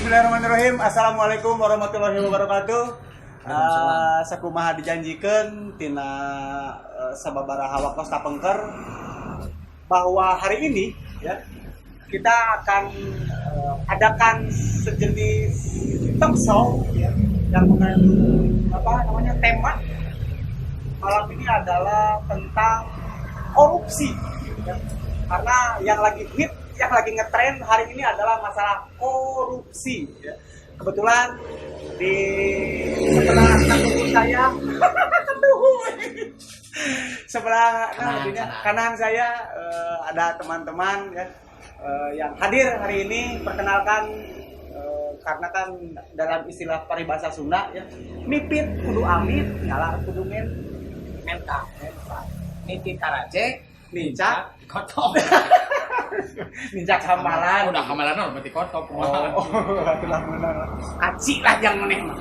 Bismillahirrahmanirrahim. Assalamualaikum warahmatullahi wabarakatuh. Sakumaha dijanjikan tina sababaraha waktu tapengker bahwa hari ini ya kita akan adakan sejenis talk show ya, yang mengandung apa namanya, tema malam ini adalah tentang korupsi ya. Karena yang lagi hit, yang lagi ngetren hari ini adalah masalah korupsi ya. Kebetulan di sebelah ketuhu saya, ketuhu sebelah nah, Kanan, artinya kanan. Kanan saya ada teman-teman ya, yang hadir hari ini. Perkenalkan, karena kan dalam istilah paribasa Sunda ya, mipit kudu amit, nyala kudu men Menta. Niti karaje, nincak kotok. Nincak hambalan. Udah hambalan berarti kotok. Oh, itulah benar. Kaci lah yang maneh mah.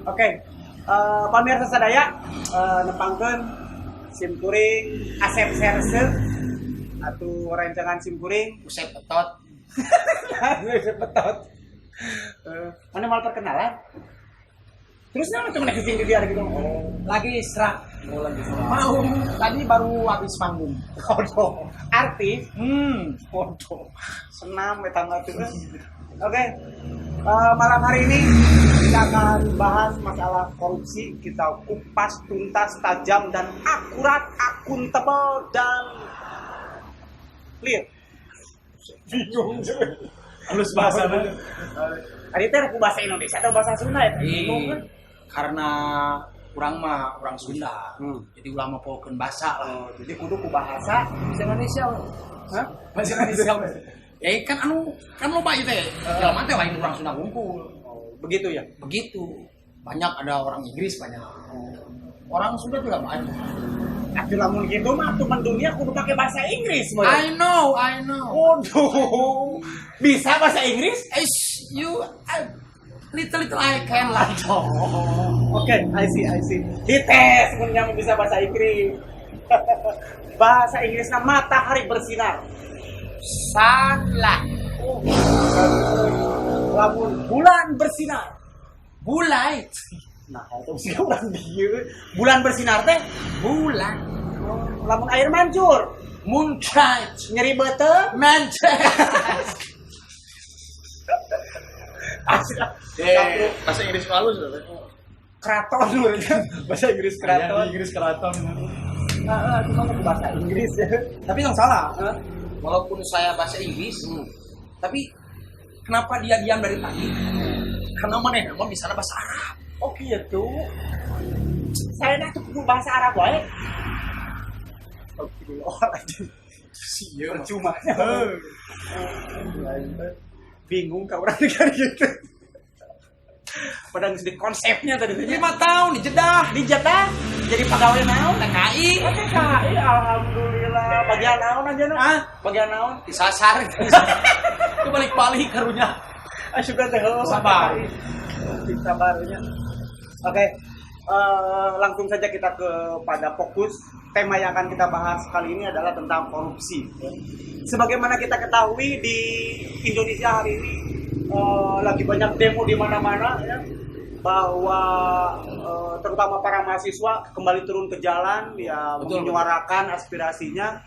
Oke, pamirsa sadaya, nepangkeun sim kuring Asep Serse atau rencangan sim kuring Usep betot. Asep betot. Mana mal perkenalan? Terus nama cuma kesini dia gitu. Oh, Lagi serak. Oh lagi serak. Mau tadi baru habis panggung. Waduh, artis. Waduh, senam eta mah tuh. Oke, malam hari ini kita akan bahas masalah korupsi. Kita kupas tuntas, tajam dan akurat, akuntabel dan clear. Bingung. Halus bahasa. Tadi teh aku bahasa Indonesia atau bahasa Sunda ya? Bingung kan? Karena urang mah orang Sunda. Jadi ulah mah pohokeun bahasa lah. Oh, jadi kudu ku bahasa Bahasa Indonesia. Hah? Bahasa Indonesia. Ya kan anu kan loba ieu teh. Jelema teh lain urang Sunda wungkul. Oh, begitu ya? Begitu. Banyak ada orang Inggris banyak. Orang Sunda juga banyak. Atuh lamun gitu mah atuh mendunia kudu pakai bahasa Inggris mah. I know, I know. Waduh. Bisa bahasa Inggris? Is you I, little little I can lah. Oh, oke, I see, I see. Dites mun nyamu bisa bahasa Inggris. Bahasa Inggrisnya matahari bersinar. Sunlight. Oh. Lamun bulan bersinar. Moonlight. Nah, itu sih urang dieu. Bulan bersinar teh, Bulan. Lamun air mancur, Moonlight. Nyeri beuteung, Manchester. Asli. Eh, bahasa Inggris halus loh. Keraton bahasa Inggris keraton. Inggris keraton. Heeh, cuma aku bahasa Inggris ya. Tapi yang salah. Hah? Walaupun saya bahasa Inggris, tapi kenapa dia diam dari tadi? Karena mana emang di sana bahasa Arab. Oh gitu. Saya nak tuh kudu bahasa Arab wae. Astagfirullahaladzim. Iya. Percuma. Bingung kau orang kan gitu. Padahal di konsepnya tadi. 5 tahun di Jeddah. Di Jeddah jadi pegawai naon? TKI. Oh, TKI, alhamdulillah. Bagian naon aja nu? Ah? Bagian naon? Disasar. Itu balik-balik karunya. Asyik teh heuh. Sabar. TKI. Sabarnya. Oke. Langsung saja kita kepada fokus tema yang akan kita bahas kali ini adalah tentang korupsi. Sebagaimana kita ketahui di Indonesia hari ini lagi banyak demo di mana-mana ya, bahwa terutama para mahasiswa kembali turun ke jalan ya, menyuarakan aspirasinya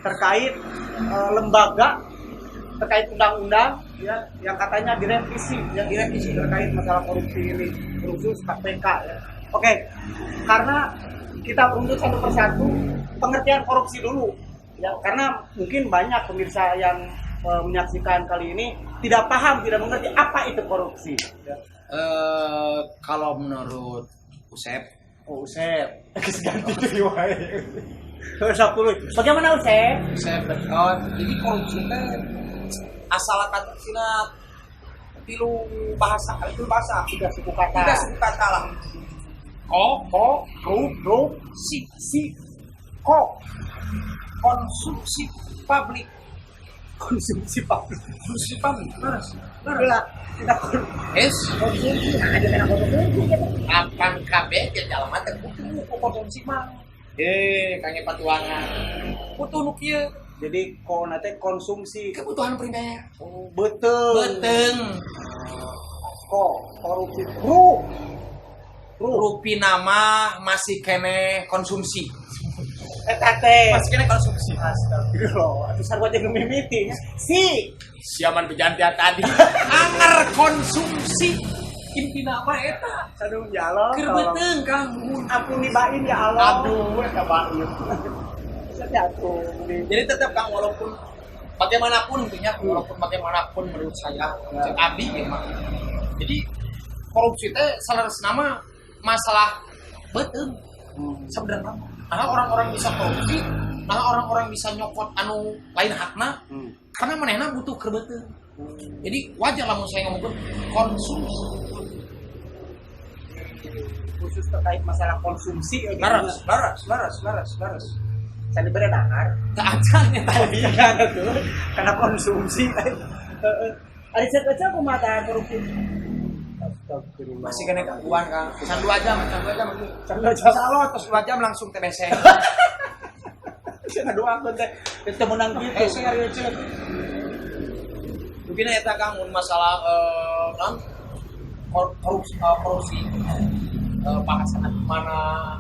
terkait lembaga, terkait undang-undang ya, yang katanya direvisi ya, direvisi terkait masalah korupsi ini, khusus KPK ya. Oke, karena kita runtut satu persatu pengertian korupsi dulu ya, karena mungkin banyak pemirsa yang menyaksikan kali ini tidak paham, tidak mengerti apa itu korupsi ya. Kalau menurut Usep, Oh, Usep, geus ganti deui wae. Sok dulu. Bagaimana Usep? Usep betul. Jadi korupsi teh asal kata tina tilu bahasa, tilu bahasa. Tiga suku kata. Tiga suku kata lah. Ko, Ko, ru, ru, si, si, ko. Konsumsi publik. Konsumsi publik. Konsumsi publik. Leres. Lah, tidak Es, konsumsi, nah, ada kena konsumsi gitu. Akan KB ya jalan mata kutu ku konsumsi mah. Eh, kangge patuangan. Kutu nu kieu. Jadi ko nate konsumsi Kebutuhan primer. Oh, betul. Beteng. Ko, korupsi. Ru. Ru. Rupi nama masih kene konsumsi. Eta teh. Masih kene konsumsi. Astagfirullah. Atuh sarua jeung mimiti nya. Si. Siaman bejantia tadi. Anger konsumsi intina mah eta. Aduh ya Allah. Keur tolong. beuteung Kang. Ampuni bain ya Allah. Aduh, eta bain. Jatuh. Jadi tetap Kang walaupun bagaimanapun intinya walaupun bagaimanapun menurut saya cek abdi ya mah. Jadi korupsi teh salah nama masalah beuteung sebenarnya. Nah orang-orang bisa korupsi, nah orang-orang bisa nyokot anu lain hakna karena manehna butuh keur beuteung. Jadi wajar lah mun saya ngomongkeun konsumsi. Khusus terkait masalah konsumsi ya gitu. Laras, laras, laras, laras, laras. Saya diberi dahar. Tak acan ya tadi. Iya tuh. Karena konsumsi. Heeh. Ada cek aja aku mata korupsi. Astagfirullah. Masih kena gangguan Kang. Can 2 jam, can 2 jam. Can 2 jam. Salah terus 2 jam langsung TBC. Saya doakeun teh teu meunang gitu. Eh, saya hari cek. Mungkin eta Kang mun masalah non korupsi korupsi bahasa mana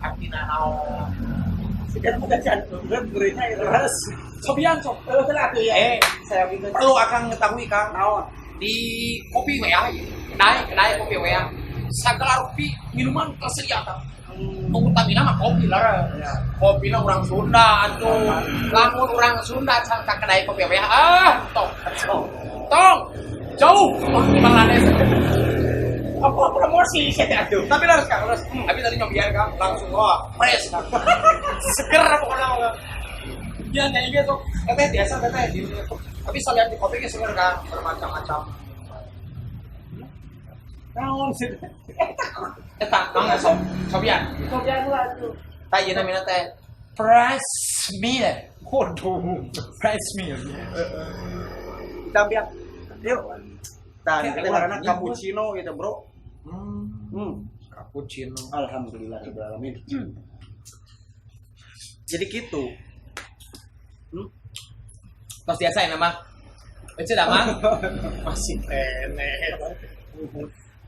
artina naon. Sekarang bukan jantung, berinya itu. Terus cobian sok. Terus lah tuh ya. Eh, saya gitu. Perlu akan ngetahui Kang. Naon? Di kopi WA ya. Kedai kopi WA. Segala rupi minuman tersedia Kang. Utamina mah kopi lah. Ya. Kopi lah orang Sunda atuh. Lamun orang Sunda can ka kedai kopi WA ah tong. Tong. Jauh di Bangladesh. Apa promosi saya atuh. Tapi harus Kang, harus. Tapi tadi nyobian Kang, langsung wah, fresh Kang. Seger pokoknya. Ya nyanyi gitu. Teteh biasa teteh di tapi salian di kopi seger Kang, bermacam-macam. Naon sih? Eta, Kang sok cobian. Cobian lah tuh. Tah ieu namina teh fresh meal. Waduh, fresh meal. Kita biar yuk. Tah, Kayak kita orang karena ini, cappuccino gitu, Bro. Cappuccino. Alhamdulillah rabbil alamin. Jadi gitu. Tos biasa ya nama. Ece dah mah. Masih kene.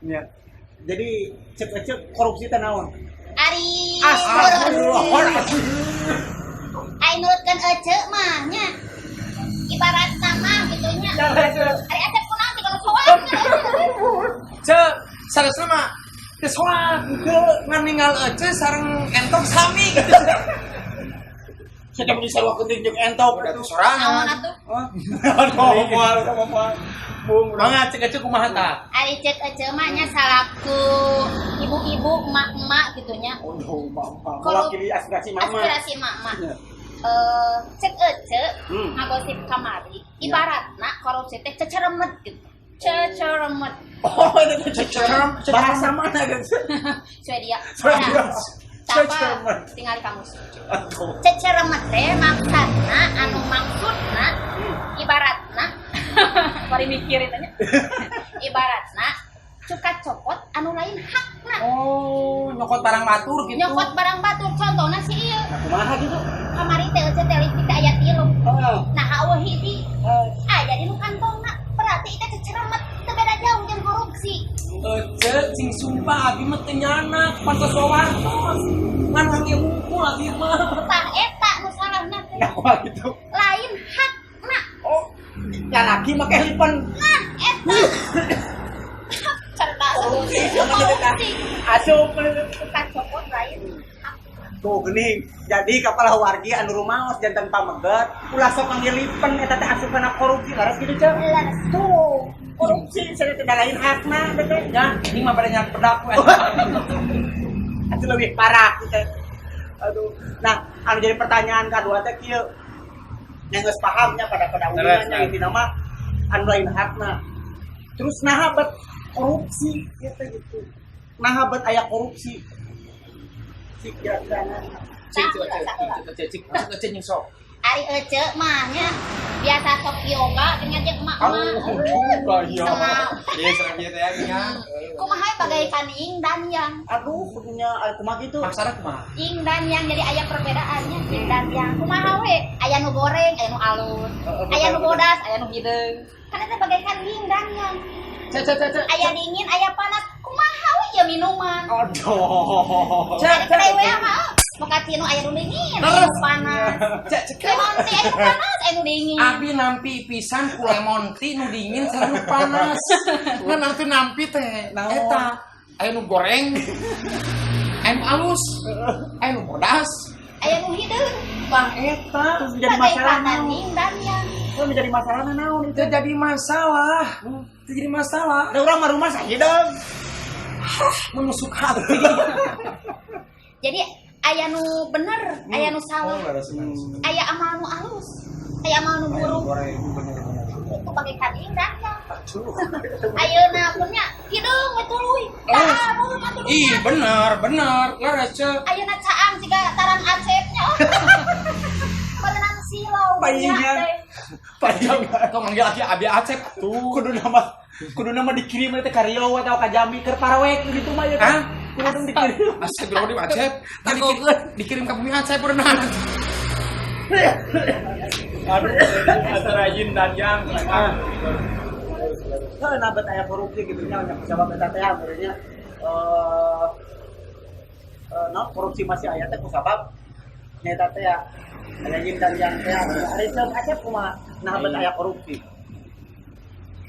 Ya. Jadi cek-cek korupsi teh naon? Ari Astagfirullahaladzim. Ari nurutkeun ece mah nya. Ibarat sama gitu nya. Ari Acep kunaon tiga soang. Ce, saresna mah teu soak henteu ngan ninggal ece sareng entok sami gitu. Sedang disarwakeun jeung entok. Udah tuh Naon sorangan. atuh? Aduh, moal sama moal. Bung, Mangga cek ece kumaha tah? Ari cek ece mah nya salaku ibu-ibu emak-emak gitu nya. Aduh, mama. Mewakili aspirasi mama. Aspirasi emak-emak. Ya. Cek ece ngagosip kamari ibaratna korupsi teh ceceremet gitu. Ceceremet. Oh, itu cecerem. Bahasa mana gitu? Swedia. Swedia. Nah, tapa Ceceremet. tinggal di kamus. Aduh. Ceceremet teh maksudna anu maksudna ibaratna bari mikir itu nya. Ibaratna cuka copot anu lain hakna. Oh, nyokot barang batur gitu. Nyokot barang batur contohna si ieu. Nah, kumaha gitu? Kamari teh euceu teh listrik teh aya 3. Heeh. Nah, eueuh hiji. Ah, jadi nu kantongna berarti itu ceceremet teu beda jauh jeung korupsi. Ece cing sumpah abi mah teu nyanak pantos wawartos. Ngan ngangge hungkul abi mah. Tah eta nu salahna teh. Nah, kumaha gitu? Lain hakna. Oh, lalaki make lipen. Nah, eta. Cerdas korupsi. Asup. Cuka copot lain hak. Tuh geuning. Jadi kepala wargi anu rumaos janten pameget, ulah sok ngangge lipen eta teh asup kana korupsi laras gitu ceu. Laras. Tuh, korupsi cenah teh lain hakna teh teh. Ya, ini mah pada nyak pedak we. Itu lebih parah gitu teh. Aduh. Nah, anu jadi pertanyaan kedua teh kieu. Yang geus pahamnya pada pada umumnya intina mah anu lain hakna. Terus naha bet korupsi gitu gitu. Naha bet aya korupsi. Cik kira-kira. Cik cik cik cik cik cik nying sok. Ari ece mah nya biasa sok yoga dengan jeung emak-emak. Iya. Senam. Iya, senam ieu teh ya. Kumaha bagaikan yin dan yang. Aduh, kudunya aya kumaha gitu. Maksana kumaha? Yin dan yang jadi aya perbedaannya yin dan yang. Kumaha we? Aya nu goreng, aya nu alus. Aya nu bodas, aya nu hideung. Kan eta bagaikan yin dan yang. Cek. Aya dingin, aya panas. Kumaha we ya minuman. Aduh. Cek kedai we mah mochaccino aya nu dingin, aya nu panas. Cek. Lemon tea aya nu panas, aya nu dingin. Abi nampi pisan ku lemon tea nu dingin sareng nu panas. Ngan nanti nampi teh eta aya nu goreng, aya nu alus, aya nu bodas. Aya nu hideung. Tah eta Terus menjadi masalah naon? Terus menjadi masalah naon itu? Itu jadi masalah. Itu jadi masalah. Ada orang mah rumah hideung. Menusuk hati. Jadi aya nu bener, aya nu salah. Aya amal nu alus, aya amal nu buruk. Goreng bener-bener. Itu bagaikan indahnya. Ayeuna punya hideung we tuluy. Tah alus atuh. Ih, bener. Leres cek. Ayeuna caang siga tarang Acepnya. Berenang silau. Paingan. Paingan. Tong manggil lagi Abi Acep tuh. Kudu nama dikirim teh ka Riau atau ka Jambi keur parawek gitu mah ya kan. Kudu dong dikirim. Astagfirullahaladzim Acep. Dikirim ke bumi Acep berenang. Aduh, antara yin dan yang. Heuh, nah bet aya korupsi gitu nya nya sabab eta teh akhirnya no, korupsi masih aya teh kusabab nyata teh ya aya yin dan yang teh ari ceuk Acep kumaha nah bet aya korupsi.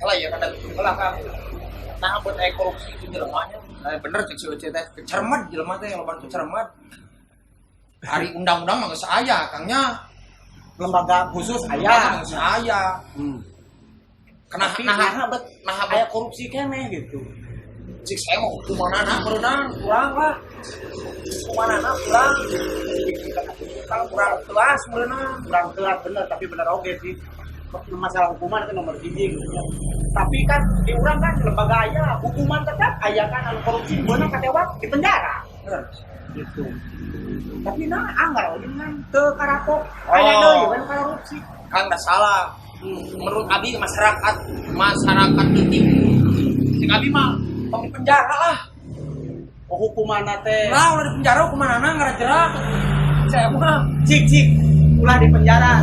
Lah ya kada lah Kang. Nah buat aya korupsi itu jelema nya. Nah, bener cek si Uce teh cermat jelema teh loba nu cermat. Ari undang-undang mah geus aya Kang nya. Lembaga khusus Aya aya. geus aya. Kena Tapi nah bet nah aya korupsi keneh gitu. Cik saya mau hukumanana berenang kurang lah. Hukumanana kurang. Kalau kurang kelas berenang. Kurang kelas bener tapi bener oge sih. Masalah hukuman itu nomor hiji gitu ya. Tapi kan di urang kan lembaga aya hukuman tetap aya kan anu korupsi beunang katewak di penjara. Gitu. Tapi nah anggar oge kan teu karakok. Aya deui we nu korupsi. Kang dah salah. Menurut Abi masyarakat leutik. Cik Abi mah tong di penjara lah. Oh, hukumanna teh. Lah ulah di penjara hukumanana ngarajerak. Saya mah Cik ulah di penjara.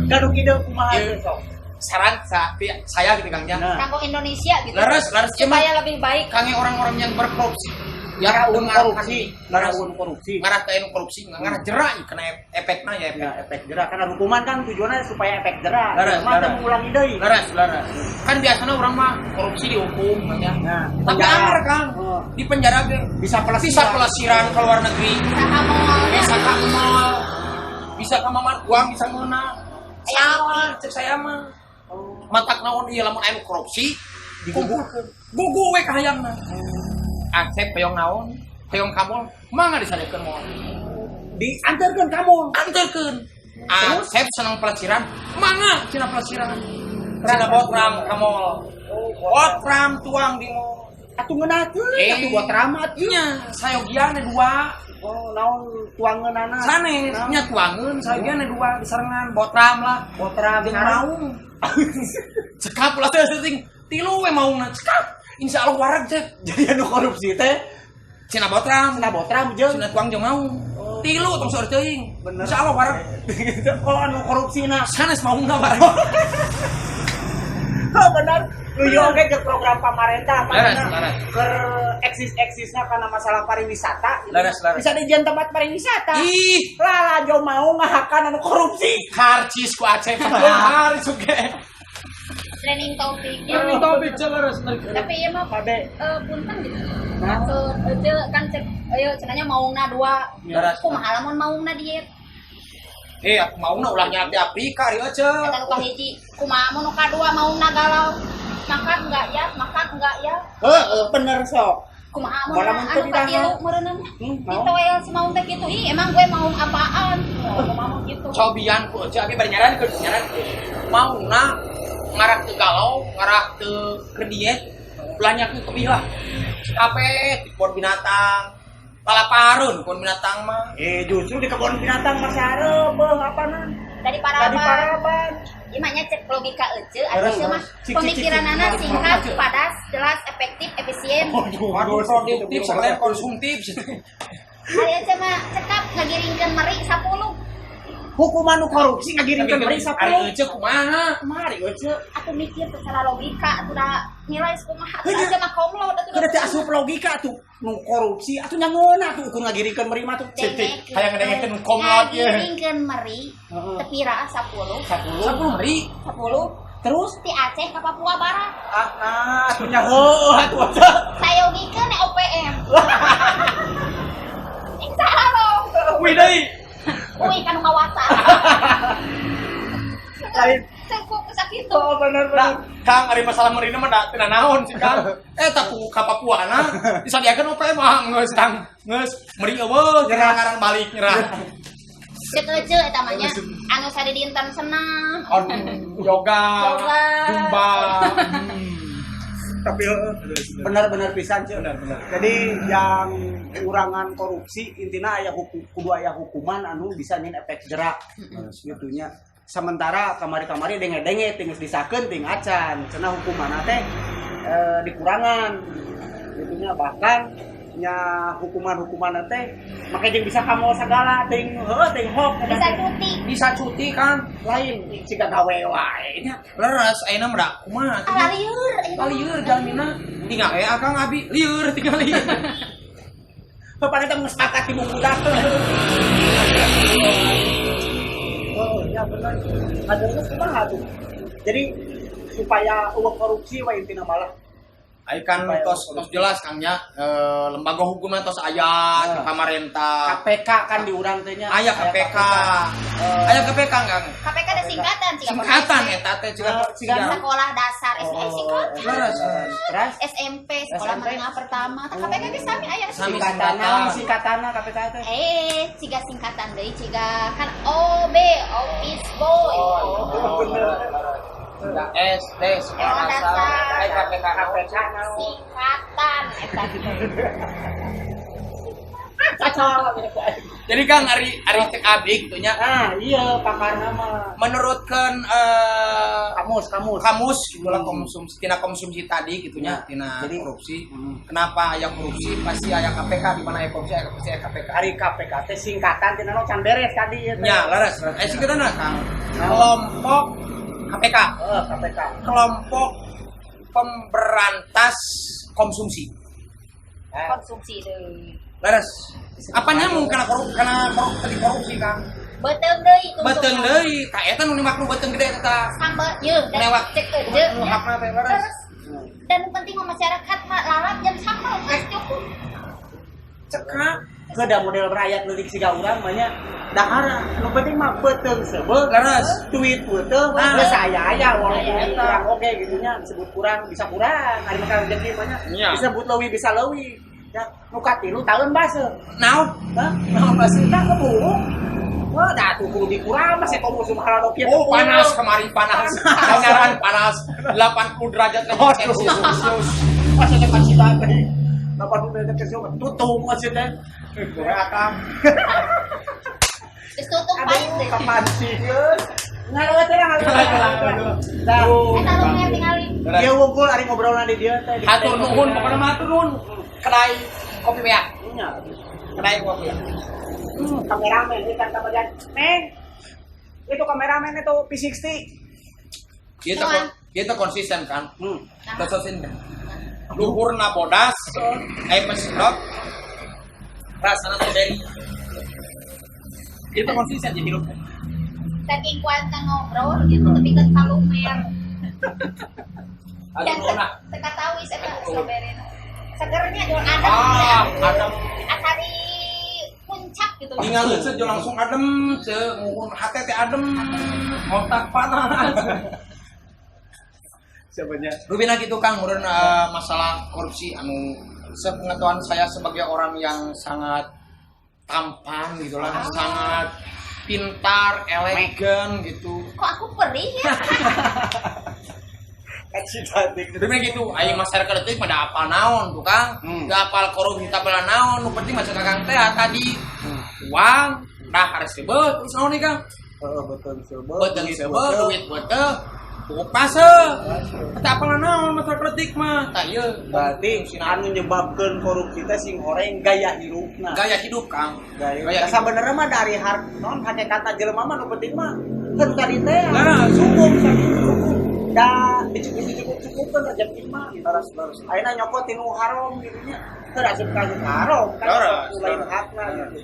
Gaduh ide kumaha Iya. teh sok. Saran saya gitu Kang ya. Nah. Kanggo Indonesia gitu. Leres Supaya lebih baik. Kang orang-orang yang berkorupsi. Ya Ngaraun korupsi, ngaraun korupsi. Ngarah ka anu korupsi, ngarah jerak kena efekna ya efek. Ya, efek jerah karena hukuman kan tujuannya supaya efek jerah. Leres, Mah teu leres. mengulangi deui. Leres. Kan biasanya orang mah korupsi dihukum kan ya. Nah, di Tapi penjara. anggar Kang, Oh. di penjara ge Bisa pelesiran. Bisa pelesiran ke luar negeri. Saha moalnya. Bisa ka mall. Bisa ka mamar uang bisa meunang. Salah cek saya mah. Matak naon ieu lamun anu korupsi dikumpulkeun. Gugu we ka hayangna. Acep hoyong naon? Hoyong ka mall, mangga disadekeun mall. Diantarkeun kamu. Anterkeun. Acep seneng pelesiran, mangga cenah pelesiran. Cenah botram ka mall. Botram tuang di mall. Atuh ngeunakeun atuh buat ramat. Nya, sayogiana dua. Oh, naon tuangeunana? Sanes, nya tuangeun sayogiana dua disarengan botram lah. Botram Jeung maung. Cekap ulah teh teuing. Tilu we maungna cekap. Insya Allah wareg cek. Jadi anu korupsi teh Cenah botram, cenah botram jeung cenah tuang jeung maung. Tilu tong seueur teuing. Bener. Insya Allah wareg. Oh anu korupsina. Sanes maungna wareg. Oh benar. Luyu oge ke program pamarentah apa Leres, leres. Keur eksis-eksisna karena masalah pariwisata. Leres, leres. Bisa dijieun tempat pariwisata. Ih, Lah jo mau ngahakan anu korupsi. karcis ku Aceh. Harus oge. Trending topik ya. Trending topik cek leres. Tapi ieu mah Kade. punten gitu. Nah. Maksud ece kan cek ayo cenanya maungna dua. Leres. Kumaha lamun maungna diet? Aku maungna ulah nyarap di Afrika ari ece. Eta nu kahiji, kumaha mun nu kadua maungna galau. Makan enggak ya? Makan enggak ya? Heeh, bener sok. Kumaha mun Malah mun anu teu katilu meureunna. Mau. Ditoel si maung teh kitu. Ih, emang gue maung apaan? Kumaha mun kitu. Cobian ku ece abi bari nyarankeun nyarankeun. Maungna ngarah teu galau, ngarah teu keur diet, ulah nyaku tebih lah. Kape di kebun binatang. Palaparun kebun binatang mah. Justru di kebun binatang mah sareuh apana? Dari Tadi paraban. paraban. Ieu mah nya cek logika ece atuh Leres, mah leres. Cik, cik, pemikiranana cik, cik. singkat, padas, jelas, efektif, efisien. Waduh, produktif sekalian konsumtif. Hari ece mah cekap ngagiringkeun meri 10. Hukuman nu korupsi ngagiringkeun meri 10. Ari Ece kumaha? Kumaha ari Ece? Aku mikir secara logika atuh da nilai kumaha atuh Heuh, aja mah komlo atuh. Kudu teh asup logika tuh nu korupsi atuh nyangeuna atuh ukur ngagiringkeun meri mah tuh. Cetik, hayang ngedengekeun komlot ye. Ngagiringkeun meri Heeh. teu pira 10. 10. 10 meri. 10 Terus ti Aceh ka Papua Barat. ah nah atuh nya heueuh atuh Ece. Sayogikeun OPM. Insya Allah. Wih deui. Uy kan mawaca. Lain. Cukup sakitu. Oh bener Nah, bener. Kang ari masalah merina mah da teu nanaon sih Kang. Eta ku ka Papua na disadiakeun OPM ah geus Kang. Geus meri eueuh nyerah ngaran balik nyerah. Cek ece eta mah nya anu sadidinten senang. Aduh, yoga, Yoga. zumba. Tapi benar-benar pisan Ceu. Benar-benar. Jadi yang kurangan korupsi intinya aya hukum kudu aya hukuman anu bisa nyin efek jerak gitu nya. Sementara kamari-kamari denge-denge ting geus disakeun ting acan cenah hukuman teh dikurangan gitu nya, bahkan nya hukuman-hukuman teh make jeung bisa kamu segala ting heuh ting hok eta Bisa teh. cuti. Bisa cuti Kang. Lain siga gawe wae nya. Leres ayeuna mah da kumaha atuh. Ah lieur ayeuna. Lieur jalmina. Tinggal we Akang abi lieur tinggal lieur. Bapak eta geus sepakat di budak. Oh, ya benar. Akhirnya kumaha tuh. Jadi supaya eueuh korupsi we intina malah. Ai kan tos tos jelas Kang nya lembaga hukumna tos aya di pamarentah. KPK kan di urang teh nya. Aya KPK. Aya KPK Kang. KPK ada singkatan sih. Singkatan eta teh ciga Ciga- Sekolah dasar SD singkatan. Leres. Terus SMP sekolah SMP. menengah pertama. Tah KPK ge sami aya Sami. singkatana singkatana KPK teh. Ciga singkatan deui ciga kan OB office boy. Oh, bener. SD sekolah Sekolah dasar. dasar. Ai KPK KPK naon? Singkatan eta teh. Cocok. Jadi Kang ari ari cek abdi gitu nya. Ah, iya pakarna mah. Menurutkan Kamus, kamus. kamus gitulah konsumsi tina konsumsi tadi gitu nya Ya, tina jadi- korupsi. Kenapa aya korupsi pasti aya KPK di mana aya korupsi aya pasti aya KPK. Ari KPK teh singkatan cenah no can beres tadi ieu teh. Nya leres. Singkatan Kang. Kelompok KPK, Heeh, KPK. kelompok pemberantas konsumsi. Konsumsi deui. Leres. Apa nyamung kana korup kana korup tadi korupsi Kang? Beuteung deui Beuteung deui, ka eta nu dimakru beuteung gede eta. Sambel ye dan Lewat. cek eujeun Nu nya. hakna teh leres. Terus dan penting mah masyarakat mah lalap jam sambel geus cukup. Cekak. Kedah model rakyat leutik siga urang mah nya dahar nu penting mah beuteung seubeuh Leres. duit beuteung Nah. geus aya-aya walaupun Aya-aya. kurang oge gitu nya disebut kurang bisa kurang ari masalah rezeki mah nya Iya. disebut leuwih bisa leuwih ya nu katilu taun baseuh. Naon? Hah? Naon baseuh tah keburuk. Wah, dah tuh kudu dikurang mah komo sumahara kieu. Oh panas kemari panas. Pangaran panas 80 derajat Aduh. Celsius. Pas ada kacita teh. 80 derajat Celsius tutup maksudnya. Gue akang. Geus tutup pahit Aduh, deh. kapancing geus. Ngalewat teh ngalewat. Nah, Eta lu mer tingali. ieu wungkul ari ngobrolna di dieu teh. di Hatur nuhun pokoknya mah hatur nuhun. Kedai kopi beak. Nya. Kedai kopi beak. Kameramen ini kan kemudian, Neng. Itu kameramen itu P60. Kita konsisten kan. Hmm. Konsisten kan. Luhurna bodas, air pesidot, rasana strawberry. Kita konsisten jadi hidup. Saking kuatna ngobrol gitu tapi kan kalumer. Aduh, Dan nuhun ah. teka tawis eta strawberry. Segernya jual adem. Ah, adem. Asa di puncak gitu. Tinggal lucu jo langsung adem, ce, ngukur hati teh adem, otak panas. Siapanya? Rubina gitu Kang, meureun masalah korupsi anu sepengetahuan saya sebagai orang yang sangat tampan gitu lah, sangat pintar, elegan gitu. Kok aku perih ya? Kacita teh. Rubina gitu, ayo masyarakat itu pada apal naon tuh Kang, Teu apal korupsi teu apal naon, nu penting masyarakat Kang teh tadi uang, dah harus sebut, terus naon nih Kang? Heeh, beuteung seubeuh. Beuteung seubeuh, duit beuteung, Pupuk paseuh. Eta apa naon masalah politik mah. Tah ieu Berarti anu nyebabkeun korupsi teh sing horeng gaya hirupna. Gaya hidup, Kang. Gaya. Gaya hidup. Sabenerna mah dari har non hakikatna jelema mah nu penting mah kan tadi teh. Nah, cukup cukup. Da dicukup-cukupkeun rezeki mah gitu. Leres. Ayeuna nyokot tinu haram gitu nya. Teu asup ka haram kan lain hakna gitu.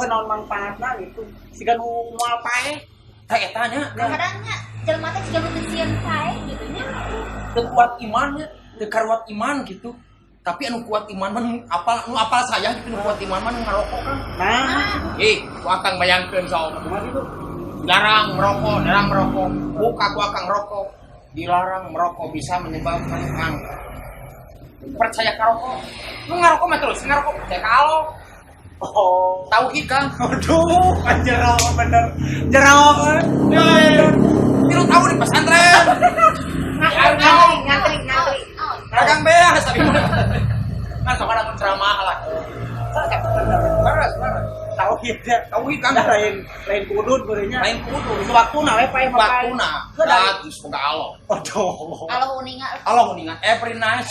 Naon manfaatna gitu. Siga nu moal paeh. Tah eta nya. Kadang-kadang nya jelema teh siga nu teu sieun paeh gitu nya. Teu kuat iman nya, teu karuat iman gitu. Tapi anu kuat iman mah apal nu apal saya gitu nu kuat iman mah nu ngarokok kan. Nah, ku akang bayangkeun sok. Kumaha gitu? Dilarang merokok, dilarang merokok. Buka ku akang rokok. Dilarang merokok bisa menyebabkan kanker. Percaya ka rokok. Nu ngarokok mah terus ngarokok percaya ka Allah. Oh. Tauhid kan. Aduh, kan jero bener. Jero. Ya, 3 tahun di pesantren. Ngantri. Dagang beas tapi. Kan sok ada ceramah lah. Leres. Tauhid ya. Tauhid kan lain kudud beureunnya. Lain kudud. Waktuna we paeh mah. Waktuna. Da geus boga Allah. Aduh. Allah uninga. Allah uninga every night.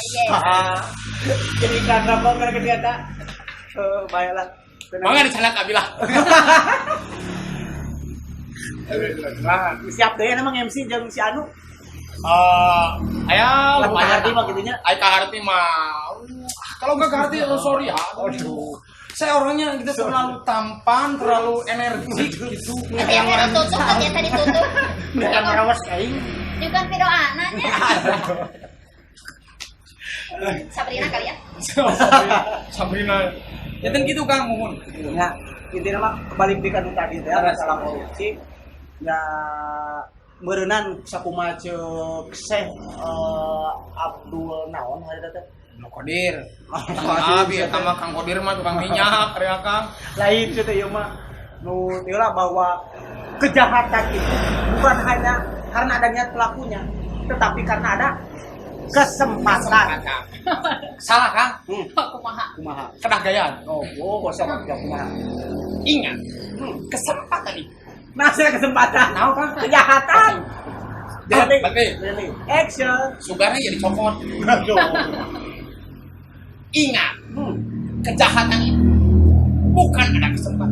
Jadi kan rokok keur gede eta. Baiklah. Mangga dicanak abilah. Nah, siap deh emang MC jeung si Anu. Aya lumayan mah gitunya. Aya kaharti mah. Kalau enggak kaharti sorry ya. Aduh. Saya orangnya gitu terlalu tampan, terlalu energik gitu. Yang ditutup ternyata ditutup. Bukan ngerawas aing. Juga pidoana nya. Sabrina kali ya. Sabrina. Ya kan gitu Kang mohon. Ya, intinya mah kebalik di kanu tadi teh masalah korupsi. Ya meureunan sakumaha ceuk Syekh Abdul naon hari teh? Abdul Kodir. Abi eta mah Kang Kodir mah tukang minyak karya Kang. Lain teh ieu mah nu ieu lah bahwa kejahatan itu bukan hanya karena ada niat pelakunya, tetapi karena ada kesempatan. Salah Kang? Kumaha? Kumaha? Kedah gayaan. Oh, kosong kumaha. Ingat, kesempatan itu. Nah, saya kesempatan. Tahu Kang? Kejahatan. Jadi, action. Sugarnya jadi cokot. Ingat, kejahatan itu bukan ada kesempatan.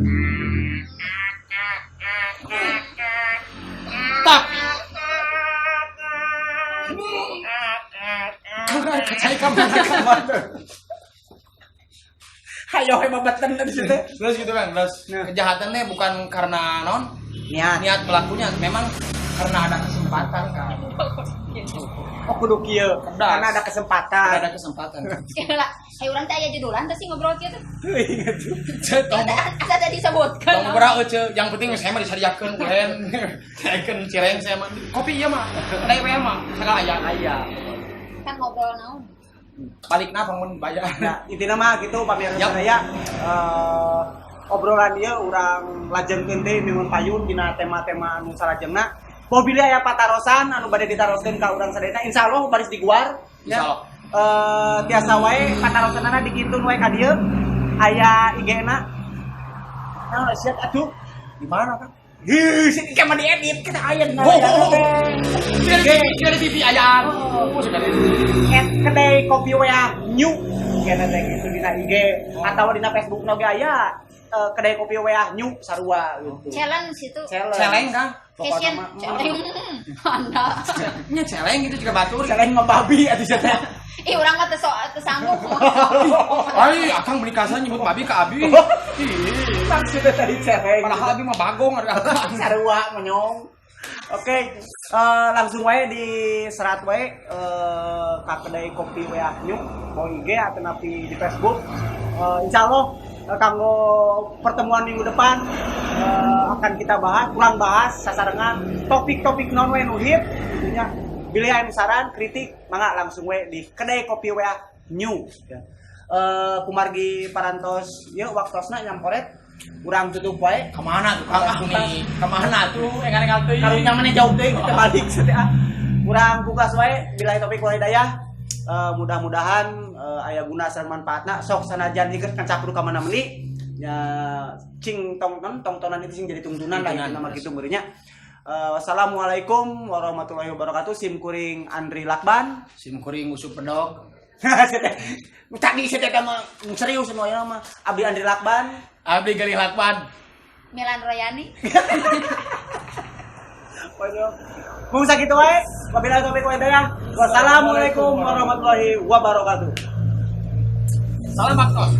Tapi Hayo hebatan di situ. Terus gitu kan, terus kejahatannya bukan karena non niat pelakunya, memang karena ada kesempatan kan. Oh kudu kieu, karena ada kesempatan. Karena ada kesempatan. Lah, hayu urang teh aya judulan teh sih ngobrol kieu teh. Ingat. Asa tadi disebutkeun. Tong bra euceu, yang penting saya mah disadiakeun ulen. Disadiakeun cireng saya mah. Kopi ieu mah, kedai we mah, sagala aya. Aya. Kan ngobrol naon? Balikna bangun bayar. Nah, intina mah gitu pamirsa sadaya. Obrolan ieu urang lajengkeun teh minggu payun dina tema-tema anu salajengna. Mobilnya aya patarosan anu bade ditaroskeun ka urang sadayana insyaallah baris diguar ya. Insyaallah. Tiasa wae patarosanana dikintun wae ka dieu. Aya IG-na. Nah, siap atuh. Di mana Kang? Heuh, sih mah diedit kita aya dina. Di TV aya. Kedai kopi WA New kena teh gitu dina IG atau dina Facebook oge aya kedai kopi WA New sarua gitu. Challenge itu. Celeng Kang. Fashion celeng. Anda. Nya celeng gitu juga batur. Celeng mah babi atuh sia teh. Ih urang mah teu sanggup. Ai, akang beli kasar nyebut babi ka abi. Ih, maksudnya tadi celeng. Padahal abi mah bagong ada akang. Sarua monyong. Oke, langsung wae di serat wae ka kedai kopi WA New, mau IG atau napi di Facebook. Insyaallah kanggo pertemuan minggu depan akan kita bahas, kurang bahas sasarengan topik-topik non we nu hit gitunya. Bilih aya saran, kritik, mangga langsung we di kedai kopi WA New. Ya. Kumargi parantos ieu waktosna nyamporet urang tutup wae. Kemana tuh Kang? Ah nih, kemana tuh? Engal-engal teuing. Karunya maneh jauh teuing kita balik satea. Urang buka wae bilahi topik wal hidayah. Mudah-mudahan aya guna sareng manfaatna sok sanajan ieu kacapruk ka mana meuni nya cing tongton tongtonan itu sing jadi tungtunan lah itu nama kitu meureunnya. Wassalamualaikum warahmatullahi wabarakatuh. Sim kuring Andri Lakban. Sim kuring Usup Pedok. Tadi saya teh mah serius semuanya mah. Abdi Andri Lakban. Abdi Galih Lakban. Milan Royani. Mung sakitu wae. Wabillahi taufiq wal hidayah. Wassalamualaikum warahmatullahi wabarakatuh. Salam baktos.